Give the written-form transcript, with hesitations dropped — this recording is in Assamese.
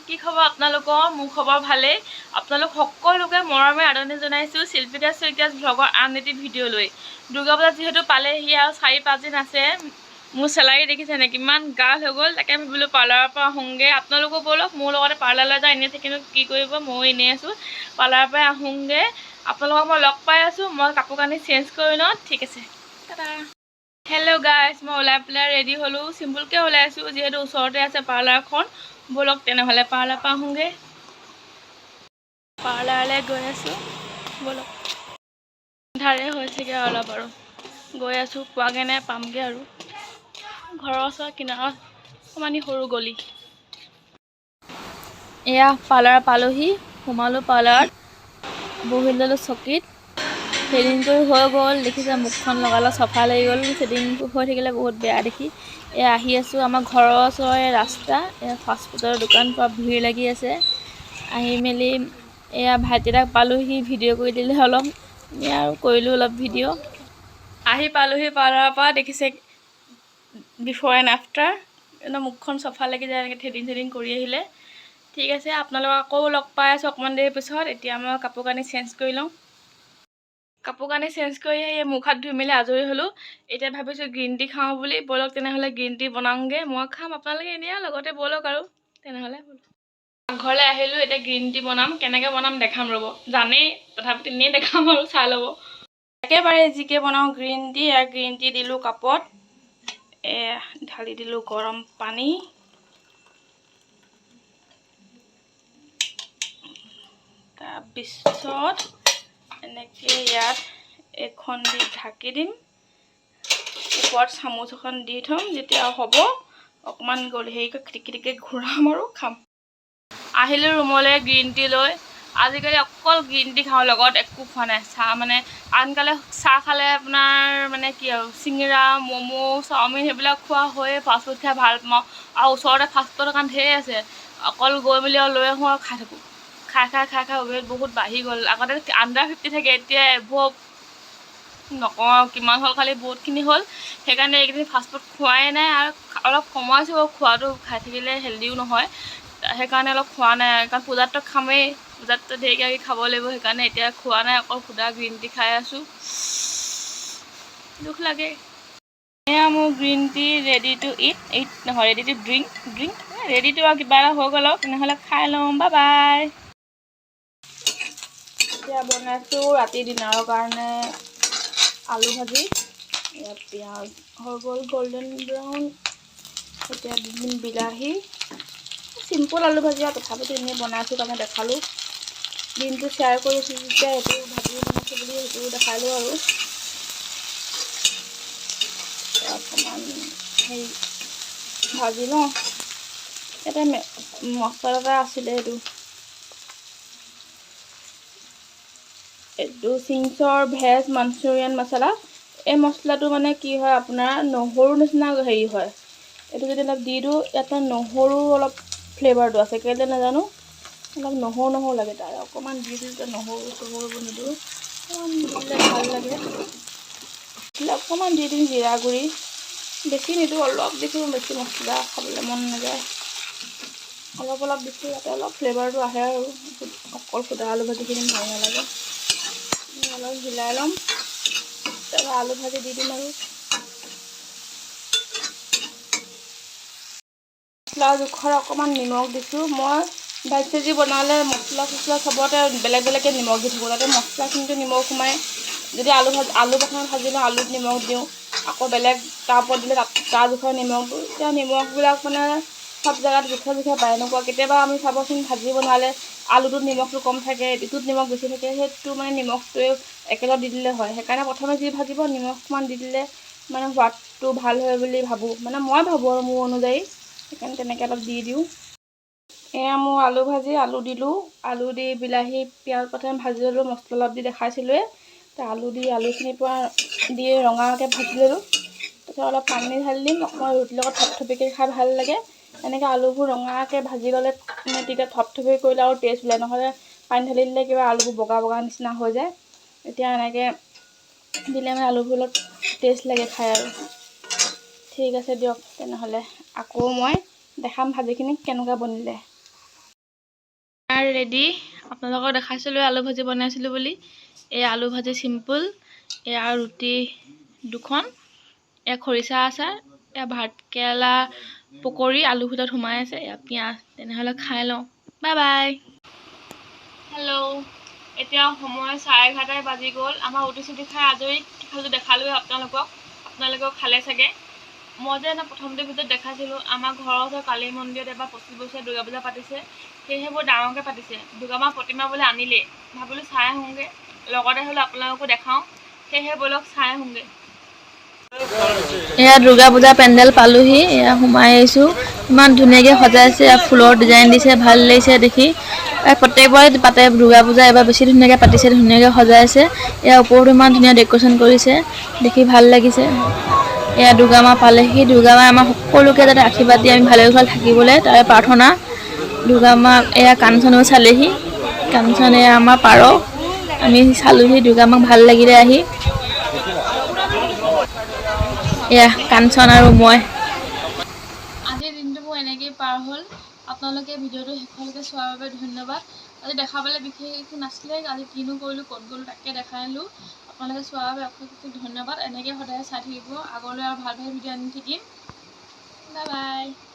কি খবৰ আপোনালোকৰ? মোৰ খবৰ ভালেই। আপোনালোক সকলোকে মৰমে আদৰণি জনাইছোঁ শিল্পিকা শইকীয়াছ ভ্লগৰ আন এটি ভিডিঅ' লৈ। দুৰ্গা পূজা যিহেতু পালেহি আৰু 4-5 দিন আছে। মোৰ চেলাউৰি দেখিছে নে, কিমান গাল হৈ গ'ল। তাকে ভাবিলোঁ পাৰ্লাৰৰ পৰা আহোঁগৈ। আপোনালোকো ব'লক মোৰ লগতে পাৰ্লাৰলৈ যাওঁ। এনেই থাকিনো কি কৰিব, ময়ো এনেই আছোঁ। পাৰ্লাৰৰ পৰাই আহোঁগৈ। আপোনালোকক মই লগ পাই আছোঁ। মই কাপোৰ কানি চেঞ্জ কৰি লওঁ। ঠিক আছে, টাটা। হেল্ল' গাইজ, মই ওলাই পেলাই ৰেডি হ'লোঁ। চিম্পুলকৈ ওলাই আছোঁ, যিহেতু ওচৰতে আছে পাৰ্লাৰখন। ব'লক তেনেহ'লে পাৰ্লাৰ পৰা আহোঁগৈ। পাৰ্লাৰলৈ গৈ আছোঁ, ব'লক। আন্ধাৰে হৈছেগৈ অলপ আৰু গৈ আছোঁ, পোৱাগৈ নাই, পামগৈ আৰু। ঘৰৰ ওচৰৰ কিনাৰত অকণমানি সৰু গলি। এয়া পাৰ্লাৰ পালোহি, সোমালোঁ পাৰ্লাৰত, বহি ল'লোঁ চকীত। থ্ৰেডিং কৰি হৈ গ'ল। দেখিছে, মুখখন লগালে চফা লাগি গ'ল। থ্ৰেডিং হৈ থাকিলে বহুত বেয়া দেখি। এয়া আহি আছোঁ, আমাৰ ঘৰৰ ওচৰৰে ৰাস্তা। এয়া ফাষ্টফুডৰ দোকান, পূৰা ভিৰ লাগি আছে। আহি মেলি এয়া ভাইটি এটাক পালোহি, ভিডিঅ' কৰি দিলে অলপ। এয়া আৰু কৰিলোঁ অলপ ভিডিঅ'। আহি পালোহি পাৰ্লাৰৰ পৰা। দেখিছে, বিফ'ৰ এণ্ড আফটাৰ, একদম মুখখন চফা লাগি যায় এনেকৈ থ্ৰেডিং চেডিং কৰি আহিলে। ঠিক আছে, আপোনালোকক আকৌ লগ পাই আছোঁ অকণমান দেৰি পিছত। এতিয়া মই কাপোৰ কানি চেঞ্জ কৰি লওঁ। কাপোৰ কানি চেঞ্জ কৰি আহি মুখ হাত ধুই মেলি আজৰি হ'লোঁ। এতিয়া ভাবিছোঁ গ্ৰীণ টি খাওঁ বুলি। ব'লক তেনেহ'লে গ্ৰীণ টি বনাওঁগৈ। মই খাম, আপোনালোকে এনেই আৰু লগতে ব'লক আৰু তেনেহ'লে। ঘৰলৈ আহিলোঁ, এতিয়া গ্ৰীণ টি বনাম। কেনেকৈ বনাম দেখাম ৰ'ব। জানেই, তথাপিতো এনেই দেখাম আৰু চাই ল'ব। একেবাৰে জিকে বনাওঁ গ্ৰীণ টি। এয়া গ্ৰীণ টি দিলোঁ কাপত, এয়া ঢালি দিলোঁ গৰম পানী। তাৰপিছত এনেকৈ ইয়াত এইখন দি ঢাকি দিম, ওপৰত চামুচ এখন দি থ'ম। যেতিয়া হ'ব অকণমান গ'ল হেৰি কৰি খিটিক খিটিককৈ ঘূৰাম আৰু খাম। আহিলোঁ ৰুমলৈ গ্ৰীণ টি লৈ। আজিকালি অকল গ্ৰীণ টি খাওঁ, লগত একো খোৱা নাই। চাহ মানে আনকালে চাহ খালে আপোনাৰ মানে কি আৰু চিঙৰা, ম'ম', চাওমিন সেইবিলাক খোৱা হৈয়ে। ফাষ্টফুড খাই ভাল পাওঁ আৰু ওচৰতে ফাষ্টফুডৰ দোকান ঢেৰ আছে। অকল গৈ মেলি আৰু লৈ আহোঁ আৰু খাই থাকোঁ। খাই খাই খাই খাই ৱেইট বহুত বাঢ়ি গ'ল। আগতে আণ্ডাৰ 50 থাকে, এতিয়া এভভ নকওঁ আৰু কিমান হ'ল, খালি বহুতখিনি হ'ল। সেইকাৰণে এইকেইদিন ফাষ্টফুড খোৱাই নাই আৰু অলপ কমাইছোঁ বাৰু খোৱাটো। খাই থাকিলে হেল্ডিও নহয়, সেইকাৰণে অলপ খোৱা নাই। কাৰণ পূজাততো খামেই, পূজাততো ঢেৰ কিবা কিবি খাব লাগিব। সেইকাৰণে এতিয়া খোৱা নাই, অকল সুদা গ্ৰীণ টি খাই আছোঁ। দুখ লাগে। এয়া মোৰ green tea ready to eat, eat নহয়, ready to drink, drink ready to আৰু কিবা এটা হৈ গ'ল আৰু। তেনেহ'লে খাই লওঁ, বাই বাই। এতিয়া বনাইছোঁ ৰাতি ডিনাৰৰ কাৰণে আলু ভাজি। ইয়াত পিঁয়াজ হৈ গ'ল গল্ডেন ব্ৰাউন। এতিয়া দি দিম বিলাহী। চিম্পল আলু ভাজি আৰু তথাপিতো এনেই বনাইছোঁ কাৰণে দেখালোঁ। দিনটো শ্বেয়াৰ কৰিছোঁ যেতিয়া এইটো ভাজিও বনাইছোঁ বুলি সেইটো দেখালোঁ আৰু। অকণমান হেৰি ভাজি লওঁ। এটা মছলা এটা আছিলে, এইটো চিংছৰ ভেজ মাঞ্চুৰিয়ান মছলা। এই মছলাটো মানে কি হয় আপোনাৰ, নহৰু নিচিনা হেৰি হয়। এইটো যদি অলপ দি দিওঁ, ইয়াত মানে নহৰু অলপ ফ্লেভাৰটো আছে, কেলৈ নাজানো, অলপ নহৰু নহৰু লাগে। তাৰ অকণমান দি দিওঁ। তেতিয়া নহৰু চহৰুবোৰ নিদিওঁ, অকণমান দিলে ভাল লাগে। অকণমান দি দিম জিৰা গুড়ি, বেছি নিদিওঁ, অলপ দিছোঁ। বেছি মছলা খাবলৈ মন নাযায়। অলপ অলপ দিছোঁ, যাতে অলপ ফ্লেভাৰটো আহে আৰু অকল সুদা আলু ভাজিখিনি ভাল নালাগে। অলপ হিলাই ল'ম, তাৰপৰা আলু ভাজি দি দিম। আৰু মছলা জোখৰ অকণমান নিমখ দিছোঁ। মই ভাজি চাজি বনালে মছলা চছলা চবতে বেলেগ বেলেগকৈ নিমখ দি থাকোঁ, যাতে মছলাখিনিতো নিমখ সোমায়। যদি আলু ভাজি, আলু প্ৰথমে ভাজি লওঁ, আলুত নিমখ দিওঁ, আকৌ বেলেগ তাৰ ওপৰত দিলে তাত তাৰ জোখৰ নিমখ দিওঁ। তেতিয়া নিমখবিলাক মানে চব জেগাত জোখে জোখে পায়। এনেকুৱা কেতিয়াবা আমি চাবচোন, ভাজি বনালে আলুটোত নিমখটো কম থাকে, ইটোত নিমখ বেছি থাকে। সেইটো মানে নিমখটোৱে একেলগত দি দিলে হয়। সেইকাৰণে প্ৰথমে যি ভাজিব নিমখ অকণমান দি দিলে মানে সোৱাদটো ভাল হয় বুলি ভাবোঁ, মানে মই ভাবোঁ আৰু মোৰ অনুযায়ী। সেইকাৰণে তেনেকৈ অলপ দি দিওঁ। এয়া মোৰ আলু ভাজি। আলু দিলোঁ, আলু দি বিলাহী পিঁয়াজ প্ৰথমে ভাজি ল'লোঁ, মছলা অলপ দি দেখাইছিলোঁৱে। আলু দি আলুখিনি পূৰা দি ৰঙাকৈ ভাজি ল'লোঁ। তাৰপিছত অলপ পানী ঢালি দিম। অকণমান ৰুটিৰ লগত থপথপিকৈ খাই ভাল লাগে। এনেকৈ আলুবোৰ ৰঙাকৈ ভাজি ল'লে মানে তেতিয়া থপথপি কৰিলে আৰু টেষ্ট ওলায়। নহ'লে পানী ঢালি দিলে কিবা আলুবোৰ বগা বগা নিচিনা হৈ যায়। এতিয়া এনেকৈ দিলে মানে আলুবোৰ অলপ টেষ্ট লাগে খাই আৰু। ঠিক আছে দিয়ক তেনেহ'লে, আকৌ মই দেখাম ভাজিখিনি কেনেকুৱা বনিলে। Dinner ready. আপোনালোকক দেখাইছিলোঁ আলু ভাজি বনাইছিলোঁ বুলি। এই আলু ভাজি চিম্পুল, এয়া ৰুটি দুখন, এয়া খৰিচা আচাৰ, এয়া ভাত কেৰেলা পকৰি আলু ভিতৰত সোমাই আছে, এয়া পিঁয়াজ। তেনেহ'লে খাই লওঁ, বাই বাই। হেল্ল', এতিয়া সময় 11:30 বাজি গ'ল। আমাৰ ৰুটি চুটি খাই আজৰি খালোঁ, দেখালোৱে আপোনালোকক, আপোনালোকেও খালে চাগে। মই যে এনে প্ৰথমতে ভিডিঅ'ত দেখাইছিলোঁ, আমাৰ ঘৰৰ ওচৰৰ কালী মন্দিৰত এবাৰ 25 বছৰীয়া দুৰ্গা পূজা পাতিছে। সেয়েহে বৰ ডাঙৰকৈ পাতিছে। দুৰ্গা মা প্ৰতিমা বোলে আনিলেই, ভাবিলোঁ চাই আহোঁগৈ, লগতে হ'লে আপোনালোকো দেখাওঁ। সেয়েহে ব'লক চাই আহোঁগৈ। এয়া দুৰ্গা পূজা পেণ্ডেল পালোহি, এয়া সোমাই আহিছোঁ। ইমান ধুনীয়াকৈ সজাইছে, এয়া ফুলৰ ডিজাইন দিছে, ভাল লাগিছে দেখি। এই প্ৰত্যেকবাৰে পাতে দুৰ্গা পূজা, এবাৰ বেছি ধুনীয়াকৈ পাতিছে, ধুনীয়াকৈ সজাইছে। এয়া ওপৰতো ইমান ধুনীয়া ডেক'ৰেশ্যন কৰিছে, দেখি ভাল লাগিছে। এয়া দুৰ্গা মা পালেহি। দুৰ্গা মাই আমাৰ সকলোকে যাতে আশীৰ্বাদ দিয়ে, আমি ভালে কুশলে থাকিবলৈ তাৰে প্ৰাৰ্থনা। দুৰ্গা মাক এয়া কাঞ্চনেও চালেহি। কাঞ্চন এয়া আমাৰ পাৰ, আমি চালোহি দুৰ্গা মাক, ভাল লাগিলে আহি। এয়া কাঞ্চন আৰু মই। আজিৰ দিনটো মোৰ এনেকেই পাৰ হ'ল। আপোনালোকে ভিডিঅ'টো শেষলৈকে চোৱাৰ বাবে ধন্যবাদ। আজি দেখাবলৈ বিশেষ একো নাছিলে, আজি কিনো কৰিলোঁ, ক'ত গ'লোঁ তাকে দেখাই আনিলোঁ। আপোনালোকে চোৱাৰ বাবে অশেষ অশেষ ধন্যবাদ। এনেকৈ সদায় চাই থাকিব, আগলৈ আৰু ভাল ভাল ভিডিঅ' আনি থাকিম। Bye bye.